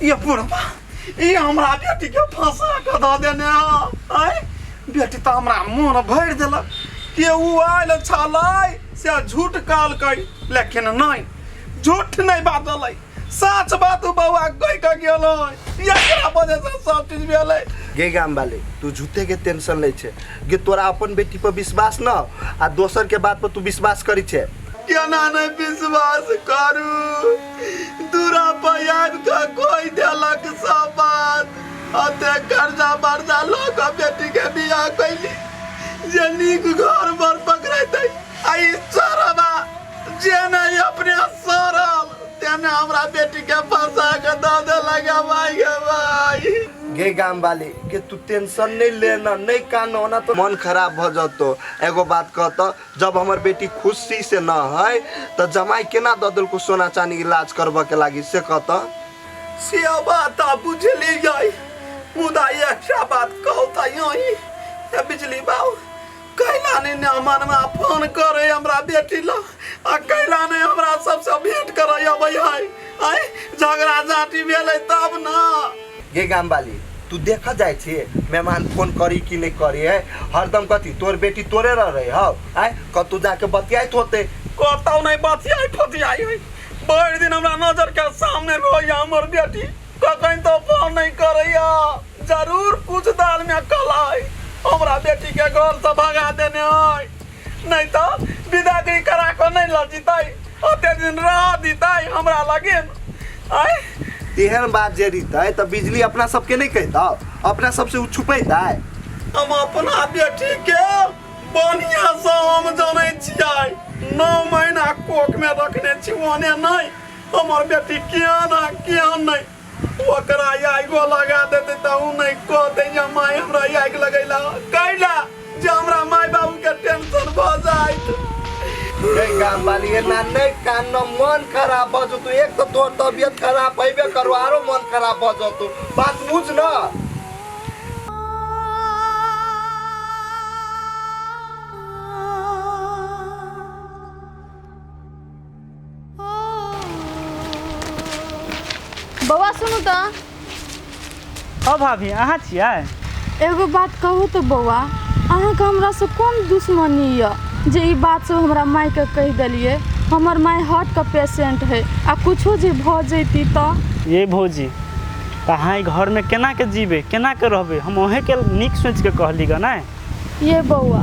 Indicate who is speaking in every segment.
Speaker 1: ये बुढ़बा ई हमरा बेटी के फंसा के दऽ देने हँ। आँय बेटी तऽ हमरा मोन भरि देलक के उ आयल छलै से झूठ कहलकै लेकिन नहि झूठ नहि बाजलै सच बात उ बौआ कहि कऽ गेलै एकरा वजह से सब चीज भेलै
Speaker 2: गे गाम वाले तू झूठे के टेंशन लै छै गे तोरा अपन बेटी पर विश्वास न आ दोसर के बात पर तू विश्वास करी छै
Speaker 1: केना नहि विश्वास करू दूरा पर आबि कऽ कहि देलक सब बात अते कर्जा बर्जा लऽ कऽ बेटीके बियाह कैली जे नीक घर बर पकड़ेतै आ ई चोरबा जे नहि अपने सड़ल तेने हमरा बेटीके फंसा कऽ दऽ देलक भाई गे भाई
Speaker 2: गे गाम वाले गे तू टेंशन नहीं लेना नहीं कान ओना तो मन खराब भ जतो एगो बात कह तो जब हमर बेटी खुशी से न है तो जमाई केना दऽ देलको सोना चानी इलाज करबऽ के लागी से कह तो
Speaker 1: से बात आ बुझली जाय मुदा एकटा बात कहू तऽ यही हे बिजली बाबू कैला नहि मेहमानमा फोन करे हमरा बेटी ला आ कैला नहि हमरा सबसँ भेंट करे अबै है आँय झगड़ा झाँटी भेलै तब ना
Speaker 2: गे गाम वाली तू देख जाइ छी मेहमान फोन करी कि नहीं करी है हरदम कथी तोर बेटी तोरे रह रही हौ आय कतू जाके बतियाइत होते
Speaker 1: कतौ नहि बतियाइ फतियाइ है भरि दिन हमरा नजर के सामने रहैया हमर बेटी कखन तो फोन नहीं करैया जरूर कुछ दाल में कला है हमरा बेटी के घर से भगा देने है नहीं तो विदागरी करा के नहीं ल जीतै ओते दिन रह दितै हमरा लगिन आय
Speaker 2: तेहन बात जे रहितै तऽ बिजली अपना सबके नहि कहितौ अपना सबसे उ छुपैतै
Speaker 1: हम अपना बेटी के बढ़िया से हम जानै छियै 9 महीना कोख में रखने छी ओने नहीं हमर बेटी किया ना किया नहीं ओकरा आगो लगा देते तऽ उ नहीं कहते जे माय हमरा आगि लगैला कैला जे हमरा माय बाबू के टेंशन भऽ जाइत
Speaker 2: रे गाम वाली एना नहीं कान न मन खराब भऽ जेतौ एक तऽ तोहर तबियत खराब हेबे करू आरो मन खराब भऽ जेतौ बात बुझ न
Speaker 3: बौआ सुनू तऽ
Speaker 4: ओ भाभी अहाँ छियै
Speaker 3: एगो बात कहू तऽ बौआ अहाँके हमरासँ कोन दुश्मनी यऽ जे ई बात सब हमरा मायके कहि देलियै हमर माय हार्टके पेशेंट है आ कुछो जे भऽ जैती तऽ
Speaker 4: ये भौजी तऽ अहाँ एहि घरमे केना के जीबै केना के रहबै हम अहीँके नीक सोचिके कहली गऽ नहि
Speaker 3: ये बौआ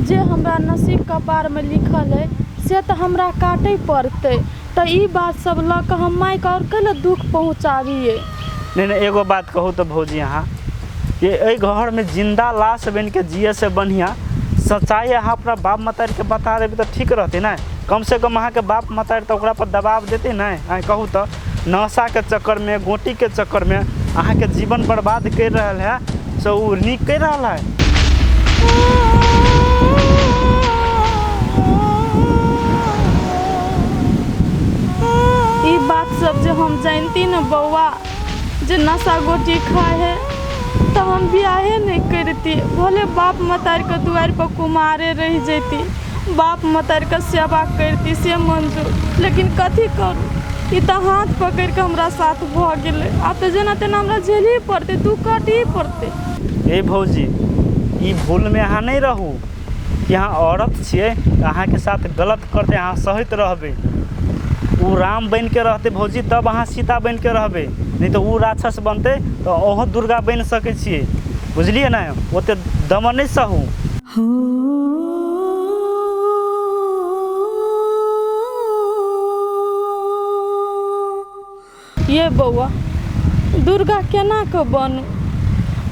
Speaker 3: जे हमरा नसीब कपारमे लिखल अइ से तऽ हमरा काटै पड़तै तऽ ई बात सब लऽ कऽ हम मायके आओर कैला दुःख पहुँचाबियै
Speaker 4: नहि नहि एगो बात कहू तऽ भौजी अहाँ ये एहि घरमे जिन्दा लाश बनिके जियैसँ बढ़िआँ सच्चाइ अहाँ अपना बाप महतारीके बता देबै तऽ ठीक रहतै ने कमसँ कम अहाँके बाप महतारी तऽ ओकरापर दबाव देतै ने आँय कहू तऽ नशाके चक्करमे गोटीके चक्करमे अहाँके जीवन बर्बाद करि रहल है से ओ नीक करि रहल है
Speaker 3: ई बात सब जे हम जानती ने बौआ जे नशा गोटी खाइ है तऽ हम बियाहे नहि करती भले बाप मतारिके दुआरि पर कुमारे रहि जैती बाप मतारिके सेवा करती से मंजूर लेकिन कथी करू ई तऽ हाथ पकड़ि कऽ हमरा साथ भऽ गेलै आब तऽ जेना तेना हमरा झेलही पड़तै दुःख काटही पड़तै
Speaker 4: हे भौजी ई भूलमे अहाँ नहि रहू कि अहाँ औरत छियै तऽ अहाँके साथ गलत करतै अहाँ सहैत रहबै ओ राम बनिके रहतै भौजी तब अहाँ सीता बनिके रहबै नहि तऽ ओ राक्षस बनतै तऽ अहूँ दुर्गा बनि सकै छियै बुझलियै ने ओतेक दमन नहि सहू
Speaker 3: ये बौआ दुर्गा केना कऽ बनू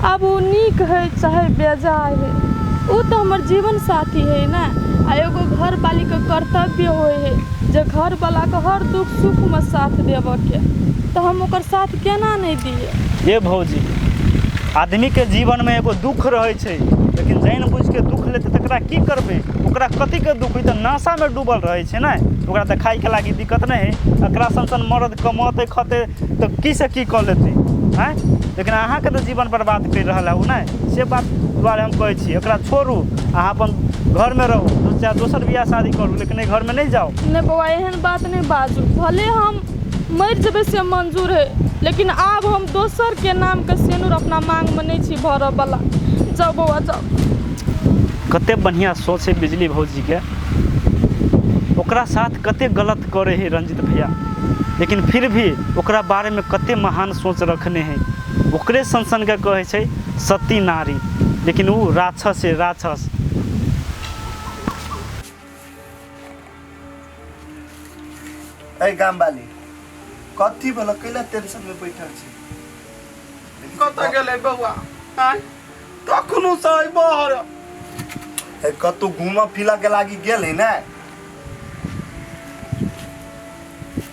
Speaker 3: आब ओ नीक है चाहे बेजाय है ओ तऽ हमर जीवन साथी है ने आ एगो घरवालीके कर्तव्य होइ है जे घरवलाके हर दुख सुखमे साथ देबऽके तऽ हम ओकर साथ केना नहि दियै
Speaker 4: ये भौजी आदमीके जीवनमे एगो दुख रहै छै लेकिन जानि बुझिके दुख लेतै तकरा की करबै ओकरा कथीके दुख ई तऽ नशामे डूबल रहै छै ने ओकरा तऽ खाइके लागी दिक्कत नहि हइ एकरा सन सन मरद कमौतै खतै तऽ की से की कऽ लेतै आँय लेकिन अहाँके तऽ जीवन बर्बाद करि रहल है ओ नहि से बात दुआरे हम कहै छी एकरा छोड़ू अहाँ अपन घरमे रहू चाहे दोसर बियाह शादी करू लेकिन एहि घरमे नहि जाउ
Speaker 3: नहि बौआ एहन बात नहि बाजू भले हम मरि जेबै से मंजूर है लेकिन आब हम दोसरके नामके सेनुर अपना माँगमे नहि छी भरऽवला। जाउ बौआ जाउ।
Speaker 4: कते बढ़िआँ सोच है बिजली भौजीके, ओकरा साथ कते गलत करे है रंजित भैया, लेकिन फिर भी ओकरा बारेमे कते महान सोच रखने है। ओकरे सन सनके कहै छै सती नारी, लेकिन ओ राक्षस है, राक्षस।
Speaker 2: ए गाम वाली कथी भेल, कैला टेंशन में बैठल छी?
Speaker 1: कतऽ गेलै बौआ? आँय, तखनो से अइ बाहर।
Speaker 2: ए कतौ घूमऽ फिरऽ के लागी गेल है ने?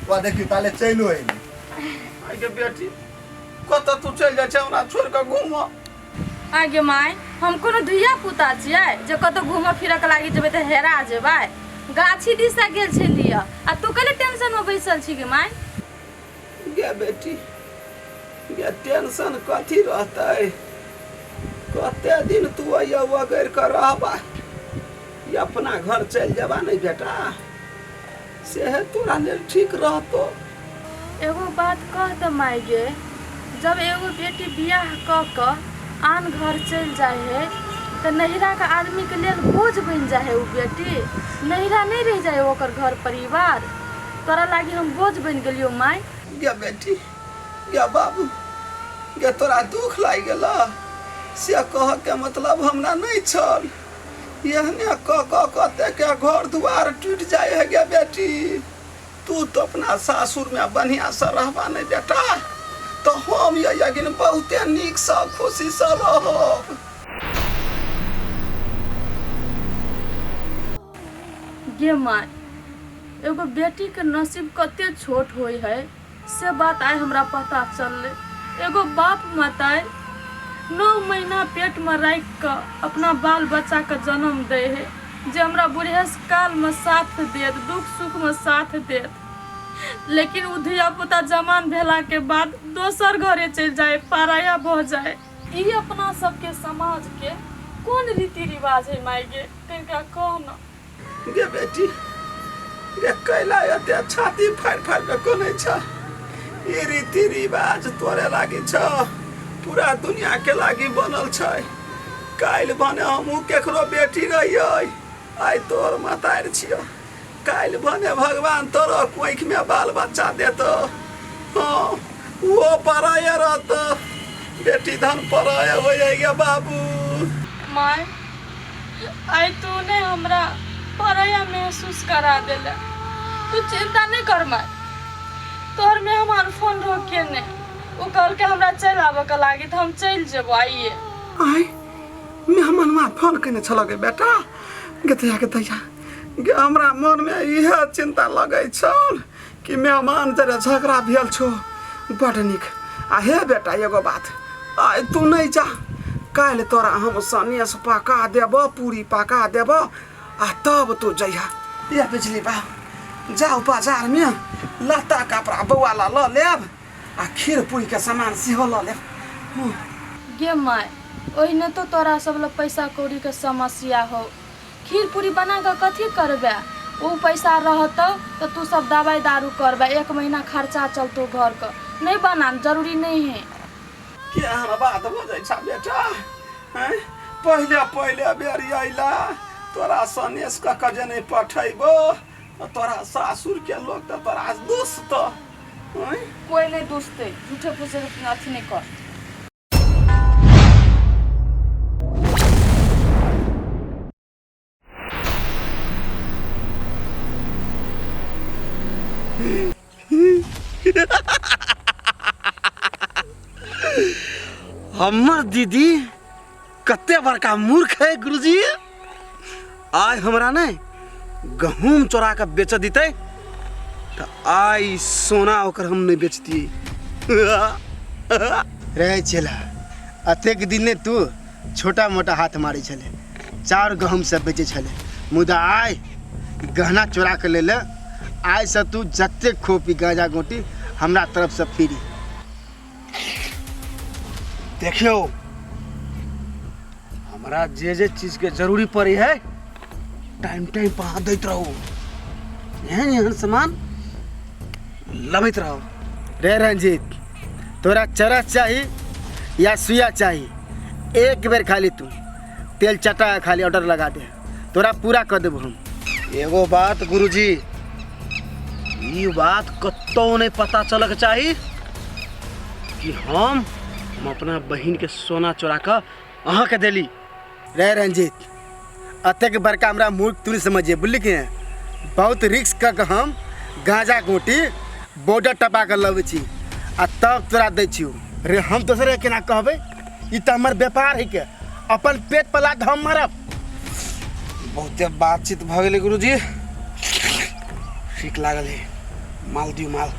Speaker 2: वा देखियौ ताले चलि अइली।
Speaker 1: आइ गे बेटी, कतऽ तू चलि जाइ छै हमरा छोड़ि कऽ घूमऽ?
Speaker 3: आगे माय, हम कोनो धिया पुता छियै जे कतौ घूमऽ फिरऽ के लागी जेबै तऽ हेरा जेबै? गाछी दिशा गेल छलियै आ तू कले टेंशन में बैसल छी गे माय?
Speaker 1: गे बेटी गे, टेंशन कथी रहतै? कते दिन तू अइया वगैर कऽ रहबा? ई अपना घर चलि जेबा नहि बेटा, सेहे तोरा लेल ठीक रहतो।
Speaker 3: एगो बात कह तऽ माय गे, जब एगो बेटी बियाह कऽ कऽ आन घर चलि जाइ है तऽ नैहराके आदमीके लेल बोझ बनि जाइ है ओ बेटी। नैहरा नहि रहि जाइ है ओकर घर परिवार। तोरा लागी हम बोझ बनि गेलियौ माय?
Speaker 1: गे बेटी गे, बाबू गे, तोरा दुख लागि गेल से कहके मतलब हमरा नहि छल। एहने कऽ कऽ कतेके घर दुआर टूटि जाइ है गे बेटी। तू तो अपना सासुरमे बढ़िआँसँ रहबा नहि बेटा, तऽ हम यज्ञ बहुते नीकसँ खुशीसँ रहब।
Speaker 3: गे माय, एगो बेटीके नसीब कते छोट होइ है से बात आइ हमरा पता चललै। एगो बाप मताइ 9 महीना पेटमे राखि कऽ अपना बाल बच्चाके जन्म दै है जे हमरा बुढ़ेस कालमे साथ देत, दुख सुखमे साथ देत, लेकिन ओ धियापुता जवान भेलाके बाद दोसर घरे चलि जाय, पराया भऽ जाय। ई अपना सबके समाजके कोन रीति रिवाज है माय गे, कनिका कह न।
Speaker 1: गे बेटी गे, कैला एते छाती फाड़ि फाड़ि कऽ कनै छ? ई रीति रिवाज तोरे लागी छ, पूरा दुनिया के लागी बनल छै। काल्हि भने हमहूँ केकरो बेटी रहियै, आइ तोर मतारि छियौ, काल्हि भने भगवान तोरो कोखिमे बाल बच्चा देतो, हँ ओहो पराये रहतो। बेटी धन पराये होइ गे बाबू।
Speaker 3: माय, आइ तू ने हमरा पराया महसूस करा देले। तू चिंता नहीं कर माय, तोहर में हमार फोन रोके ने, ओ कहलके हमरा चलि आबऽ के लागी तऽ हम चलि जेबो आइए।
Speaker 1: आइ मेहमानवा फोन केने छल गे बेटा? गे दैया, गे दैया गे, हमरा मनमे इएह चिंता लगै छल कि मेहमान जरे झगड़ा भेल छौ। बड नीक। आ हे बेटा, एगो बात, आइ तू नहि जा, काल्हि तोरा हम सनेस पका देबो, पूरी पका देबो आ तब तू जइहा। ये बिजली बा, जाउ बाजारमे लत्ता कपड़ा बौआ ला लऽ लेब आ खीर पूरीके सामान सेहो लऽ लेब।
Speaker 3: गे माय, ओहिने तो तोरा सब लग पैसा कौड़ीके समस्या हौ, खीर पूरी बना कऽ कथी करबे? ओ पैसा रहतौ तऽ तू सब दवाइ दारू करबे, 1 महीना खर्चा चलतौ घरके। नहि बना, जरूरी नहीं है।
Speaker 1: केहन बात बजै छ बेटा? हैं, पहिले पहिले बेर अइला, तोरा सनेस कऽ कऽ जे नहि पठैबो तऽ तोरा सासुरके लोक तऽ तोरा दुसतौ। हैं?
Speaker 3: कोई नहीं दुसतै, झूठे फूसे अथी नहीं कर।
Speaker 1: हमर दीदी कते बड़का मूर्ख है गुरुजी। आइ हमरा ने गहूम चोरा के बेच दिते तऽ आइ सोना ओकर हम नहीं बेचतियै।
Speaker 5: रहै छला अतेक दिन ने तू छोटा मोटा हाथ मारै छलै, चाउर गहूम सब बेचै छलै, मुदा आइ गहना चोरा के ले ले, आइ से तू जतेक खोपी गांजा गोटी हमरा तरफ से फ्री।
Speaker 1: देखियौ, हमरा जे जे चीज के जरूरी पड़े है टाइम टाइम पर अहाँ दैत रहू, एहन एहन सामान लबैत रहू।
Speaker 5: रे रंजीत, तोरा चरस चाही या सुइया चाही? एक बेर खाली तू तेल चटा खाली ऑर्डर लगा दे, तोरा पूरा कर देबो हम।
Speaker 1: एगो बात गुरुजी, ई बात कतौ नहीं पता चलक चाही कि हम अपना बहिन के सोना चोरा कऽ अहाँ के देली।
Speaker 5: रे रंजीत, अतेक बड़का हमरा मूर्ख तू नहीं समझिए, बुझली कि नहीं? बहुत रिस्क कऽ के हम गांजा गोटी बॉर्डर टपा कऽ लबै छी आ तब तोरा दै छियौ। रे हम दोसरे केना कहबै, ई तऽ हमर व्यापार है के, अपन पेट पला के हम मरब।
Speaker 1: बहुते बातचीत भऽ गेलै गुरुजी, ठीक लागल है। माल दियौ माल।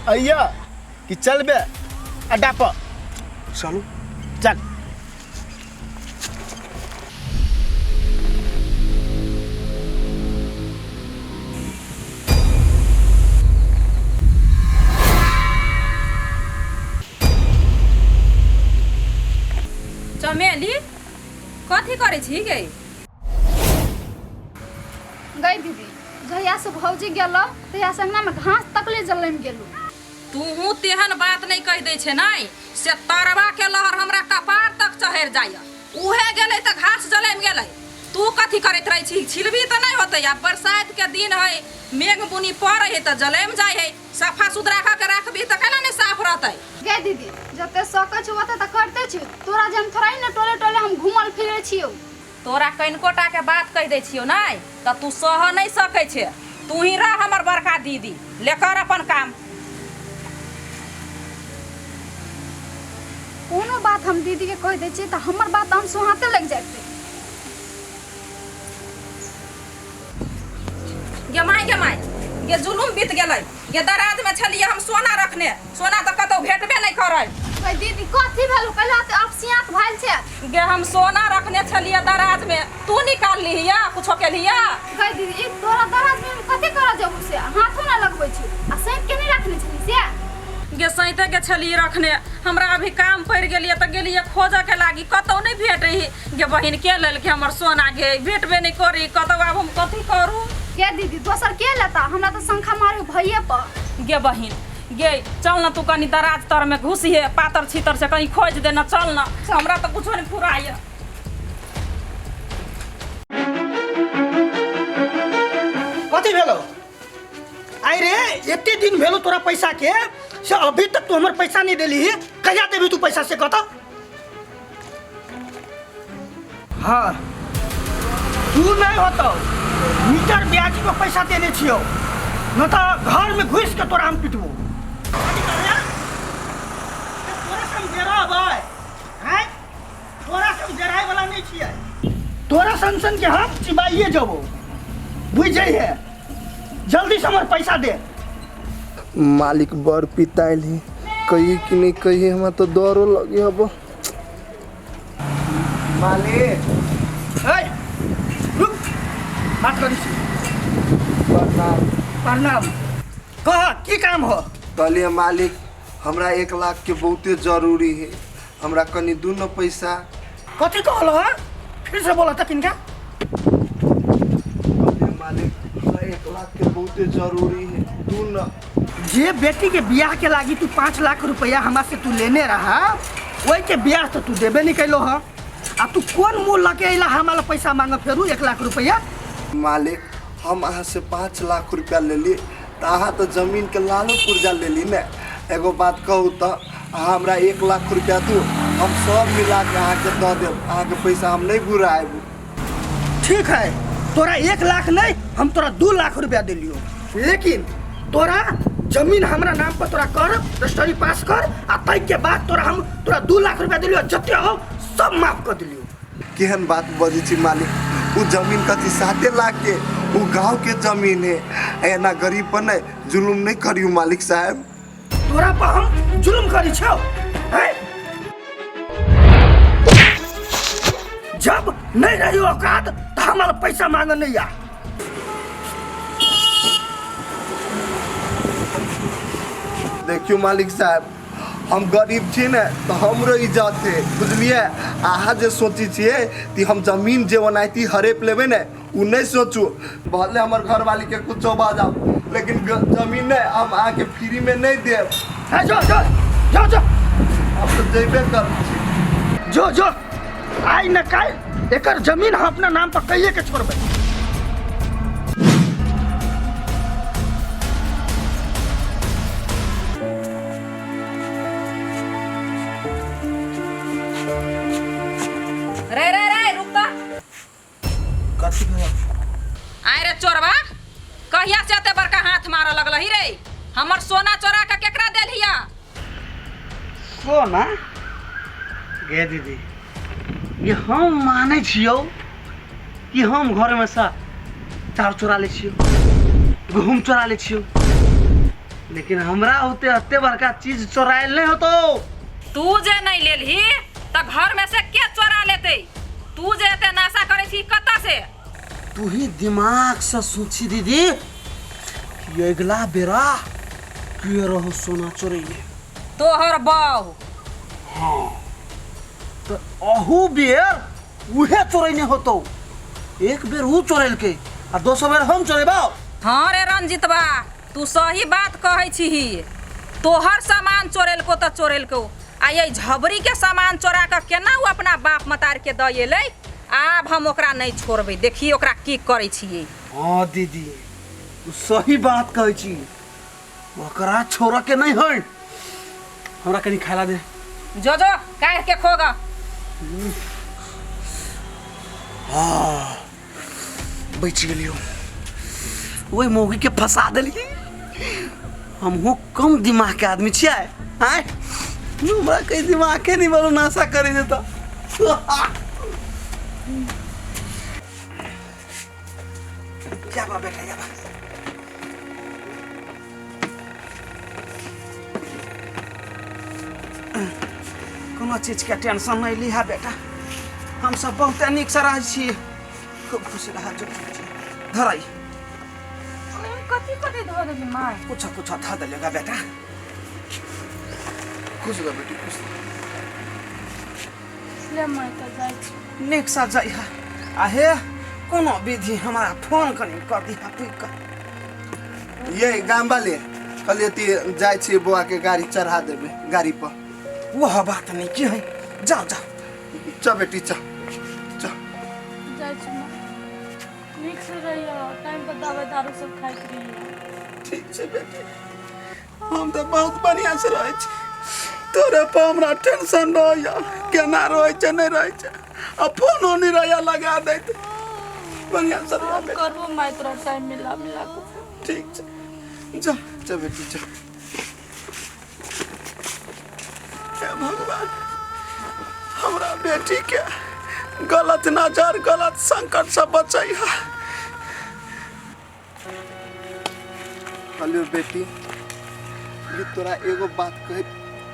Speaker 5: अइया कि चलबे अड्डा पर?
Speaker 1: चलू।
Speaker 5: चल।
Speaker 6: चमेली, कथी करै छी गे?
Speaker 7: गई दीदी, जहिया से भौजी गेलो तहिया से अंगना में घास तकले जलम गेलो।
Speaker 6: तूहू तेहन बात नहीं कह दै छै नहीं से तरवा के लहर हमरा कपार तक चढ़ जाय। उहे गेलै तऽ घास जलम गेलै, तू कथी करैत रहै छी? छिलबी तऽ नहीं होतै। आब बरसात के दिन है, मेघ बुनी पड़ै है तऽ जलम जाइ है। सफा सुथरा कऽ के राखबी तऽ केना नहीं साफ रहतै?
Speaker 7: गे दीदी, जते सकै छी ओते तऽ करते छी, तोरा जेहन थोड़ा ही ने टोले टोले हम घूमल फिरे छियौ।
Speaker 6: तोरा कनिको टा के बात कहि दै छियौ नहीं तऽ तू सह नहीं सकै छे। तू ही रह हमर बड़का दीदी, ले कर अपन काम।
Speaker 7: कोनो बात हम दीदी के कहि दै छियै तऽ हमर बात हम सुहाते लागि जायत।
Speaker 6: गे माय, गे माय, गे जुलुम बीत गेलै। गे दराज में छलियै हम सोना रखने, सोना तऽ कतौ भेटबे नहीं करै।
Speaker 7: गै दीदी, कथी भेल? कहला तऽ अपसियात भेल छै।
Speaker 6: गे हम सोना रखने छलियै दराज में, तू निकाल लिहिया कुछो के लिया।
Speaker 7: गै दीदी, ई तोरा दराज में हम कथी करऽ जेबू से? हाथो ना लगबै छी आ सैंत के नहीं रखने छली से?
Speaker 6: गे सैंते के छलियै रखने, हमरा अभी काम पड़ि गेलियै तऽ गेलियै खोजऽ के लागी, कतौ नहीं भेटै। गे बहिन, के लेलकै हमर सोना? गे भेटबे नहीं करी कतौ, आब हम कथी करू?
Speaker 7: गे दीदी, दोसर के लेता? हमरा तऽ शंखा मारे भैये पर।
Speaker 6: गे बहिन गे, चल ना तू कनी दराज तर में घुसिहे, पातर छीतर से कहीं खोज देना। चल ना, हमरा तऽ कुछो नहीं फुराइए।
Speaker 8: कथी भेलो आई रे? एते दिन भेलो तोरा पैसा के, से अभी तक तू हमर पैसा नहीं देली। कहिया देबी तू पैसा से कत? हाँ, तू नहीं होतो मीटर ब्याज को पैसा देने छियो, न तो घर में घुस के तोरा हम पिटबो। कथी करले? तोरा से हम डराबै हैं? तोरा से हम डराय वाला नहीं छियै। तोरा सन सन के हम चिबाइए जबो, बुझ जइहे। जल्दी से हमर पैसा दे।
Speaker 2: मालिक बड़ पिताइल है, कही कि नहीं कही, हमरा तो डरो लगे हब मालिक।
Speaker 8: ए, रुक, बात करी छी।
Speaker 2: प्रणाम।
Speaker 8: प्रणाम। कह, की काम हो?
Speaker 2: कहलिए मालिक, हमरा 1 लाख के बहुते जरूरी है, हमरा कनी दू न पैसा।
Speaker 8: कथी कहल हो? फिर से बोला त किनका।
Speaker 2: कहलिए मालिक, हमरा 1 लाख के बहुते जरूरी है, दू न।
Speaker 8: जे बेटी के बियाह के लागी तू 5 लाख रुपया हमरा से तू लेने रहा, वही के बियाह तो तू देबे नहीं कैलो ह। आ तू कौन मुँह लके अइला हमारा पैसा मांग फेरू 1 लाख रुपया?
Speaker 2: मालिक, हम अहाँ से 5 लाख रुपया लेली तो अहाँ तो जमीन के लालो पुर्जा लेली ने। एगो बात कहू तो अहाँ हमरा 1 लाख रुपया दू, हम सब मिला के अहाँ के दऽ देब, अहाँ के पैसा हम नहीं घुराएब।
Speaker 8: ठीक है, तोरा 1 लाख नहीं, हम तोरा 2 लाख रुपया दिलियो, लेकिन तोरा जमीन हमरा नाम पर तोरा कर रजिस्ट्री पास कर, आ तै के बाद तोरा हम तोरा 2 लाख रुपया दिलियो, जते हो सब माफ कर दिलियो।
Speaker 2: केहन बात बजै छी मालिक, उ जमीन कथी 7 लाख के, उ गांव के जमीन है, एना गरीब पर नहीं जुलुम नहीं करियो मालिक साहब।
Speaker 8: तोरा पर हम जुलुम करी छौ हैं? जब नहीं रही औकात तो हमारा पैसा मांग नहीं आ।
Speaker 2: देखियो मालिक साहब, हम गरीब छी ने तो हमरो इज्जत है, बुझलिए? अहाँ जे सोची छियै कि हम जमीन जे ओनाहिते हड़प लेबै ने, उ नहीं सोचू। भले हमर घरवाली के कुछो भऽ जाओ, लेकिन जमीन ने हम अहाँके फ्री में नहीं देब।
Speaker 8: है, जो, जो। जो जो।
Speaker 2: आब तऽ जेबे करै छी।
Speaker 8: जो जो, आइ न काल्हि एकर जमीन हम अपना नाम पर कहिए के छोड़बै।
Speaker 6: रे रे रे, रुक त।
Speaker 1: कथी भेल?
Speaker 6: आय रे चोरबा, कहिया से एते बड़का हाथ मारऽ लगलही रे? हमर सोना चोरा के केकरा देलहिया?
Speaker 1: सोना गे दीदी, ये हम मानै छियौ कि हम घरमे सँ चाउर चोरा लै छियौ, गहूम चोरा लै छियौ, लेकिन हमरा होते एते बड़का चीज चोरायल नहि होतौ।
Speaker 6: तू जे नहीं लेलही त घर में से के चोरा लेतै? तू जे एते नशा करै छी कतऽ से?
Speaker 1: तू ही दिमाग से सोची दीदी कि अगला बेरा के रहो सोना चोरैले?
Speaker 6: तोहर बाऊ।
Speaker 1: हाँ, तो अहू बेर उहे चोरैने होतौ। एक बेर ऊ चोरेलकै आ दोसर बेर हम चोरेबौ।
Speaker 6: हाँ रे रंजितबा, तू सही बात कहै छिही। तोहर सामान चोरेलको तऽ चोरेलको, आ ये झबरी के सामान चोरा कऽ केना ओ अपना बाप मतार के दऽ एलै? आब हम ओकरा नहि छोड़बै, देखी ओकरा की करै छियै।
Speaker 1: हाँ दीदी, तू सही बात कहै छी, ओकरा छोड़ऽ के नहीं है। हमरा कनी खाय ला दे।
Speaker 6: जो जो, काढ़ के खोगा।
Speaker 1: हाँ, बचि गेलियो। ओहि मौगी के फंसा देलियै। हमहूँ कम दिमाग के आदमी छियै? आँय, हमरा कहीं दिमागे नहीं बनो नशा करे देता। जाबा बेटा जाबा। कोनो चीजके टेंशन नहि लिहा बेटा, हमसब बहुते नीकसँ रहै छी। खूब खुशी रह। जो धराई।
Speaker 3: कथी कथी धऽ देली माय?
Speaker 1: कुछ कुछ धऽ देलियौ बेटा।
Speaker 2: खुश रह बेटी, खुश रह।
Speaker 3: ले माय, तऽ जाइ छी।
Speaker 1: नीकसँ जइहा, आ हे, कोनो विधि हमरा फोन कनि कऽ दिहा पुछि कऽ।
Speaker 2: ये गाम वाले कहलिए ती जाइ छी, बौआ के गाड़ी चढ़ा देबै गाड़ी पर।
Speaker 1: वह बात नहीं की है, जाओ जाओ।
Speaker 2: चल बेटी, चल चल।
Speaker 3: जाइ छी माय, नीक से रहियो, टाइम पर दवाई दारू सब खाइत रहियो।
Speaker 1: ठीक छै बेटी, हम तऽ बहुत बढ़िआँ से रहै छी। तोरे पर हमरा टेंशन रहैया, केना रहै छै नहि रहै छै, आ फोनो नहि रहैया लगा दैत। बढ़िआँ से रहिया
Speaker 3: हम
Speaker 1: बेटी।
Speaker 3: करबो माय तोरा टाइम मिला मिला के।
Speaker 1: ठीक छै, जा।
Speaker 2: चल बेटी चल।
Speaker 1: हे भगवान, हमरा बेटी के गलत नजर गलत संकट से बचैहा।
Speaker 2: कहलियो बेटी, ये तोरा एगो बात कहे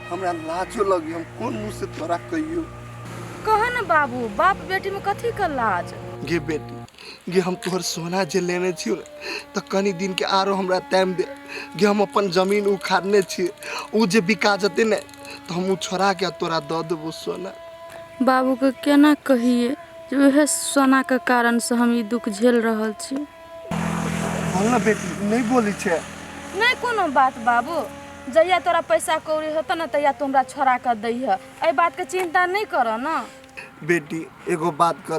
Speaker 2: हमरा लाजो लगी, हम कोन मुँह से तोरा कहियो?
Speaker 3: कह न बाबू, बाप बेटी में कथी के लाज?
Speaker 2: गे बेटी गे, हम तोहर सोना जे लेने छियो ने, तऽ कनी दिन के आरो हमरा टाइम दे गे। हम अपन जमीन उखाड़ने छियै, उ जे बिका जेतै ने तऽ हम उ छोड़ा के तोरा दऽ देबो सोना।
Speaker 3: बाबूके केना कहिए जे उएह सोनाके कारणसँ हम ई दुख झेल रहल छी।
Speaker 2: बोल ना बेटी, नहीं बोली छे?
Speaker 3: नहि कोनो बात बाबू, जहिया तोरा पैसा कौड़ी हेतौ ने तहिया तू हमरा छोड़ा कऽ दैह, एहि बातके चिन्ता नहि कर ने।
Speaker 2: बेटी, एगो बात कह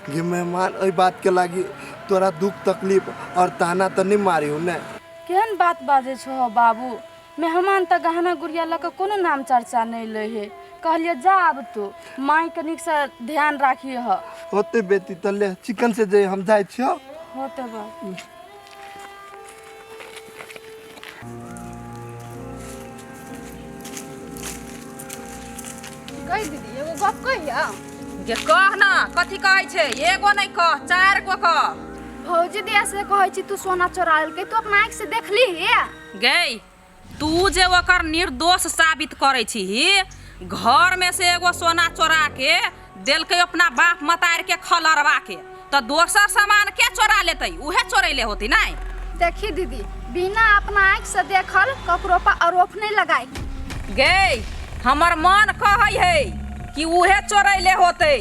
Speaker 2: गे, मेहमान एहि बात के लागी तोरा दुख तकलीफ और ताना तऽ नहीं मारी हो ने?
Speaker 3: केहन बात बाजै छहो बाबू? मेहमान तऽ गहना गुड़िया लऽ कऽ कोनो नाम चर्चा नहि लै हे। कहलियै जा आब तू मायके नीकसँ ध्यान राखिह।
Speaker 2: होते बेटी, तऽ ले चिकन से जे हम जाइ छियौ।
Speaker 3: होते बाबू।
Speaker 7: गई दीदी, एगो गप कहिया?
Speaker 6: गे कह न, कथी कहै छै? एगो नहि कह, चारि गो कह।
Speaker 7: भौजी दिया से कहै छी तू सोना चोरा लेलकै, तू अपना आँखि से देखली हे?
Speaker 6: गै, तू जे ओकर निर्दोष साबित करै छीही, घर में से एगो सोना चोरा के देलकै अपना बाप मतार के खलरवा के, तऽ दोसर सामान के चोरा लेतै? उहे चोरैले होती नहीं?
Speaker 7: देखी दीदी, बिना अपना आँखि से देखल ककरो पर आरोप नहीं लगाई।
Speaker 6: गै, हमर मन कहै है कि उहे चोरैले होतै।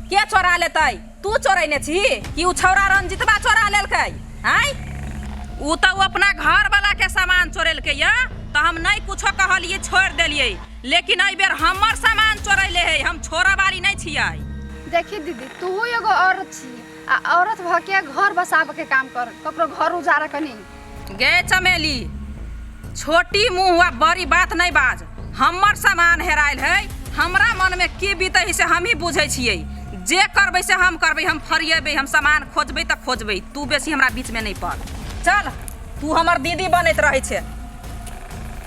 Speaker 6: के चोरा लेतै? तू चोरैने छी कि उ छौड़ा रंजितबा चोरा लेलकै? आँय, उ तऽ उ अपना घर वाला के सामान चोरेलकै या तऽ हम नहीं कुछो कहलियै, छोड़ि देलियै। लेकिन एहि बेर हमर सामान चोरैले है, हम छोड़ऽ वाली नहि छियै।
Speaker 7: देखी दीदी, तूहू एगो औरत छी आ औरत भऽ के घर बसाबऽ के काम कर, ककरो घर उजाड़ऽ के नहीं।
Speaker 6: गे चमेली, छोटी मुँह आ बड़ी बात नहि बाज। हमर सामान हेरायल है, हमरा मनमे की बीतै है से हमही बुझै छियै। जे करबै से हम करबै, हम फरिएबै, हम सामान खोजबै तऽ खोजबै, तू बेसी हमरा बीचमे नहि पड़। चल, तू हमर दीदी बनैत रहै छै।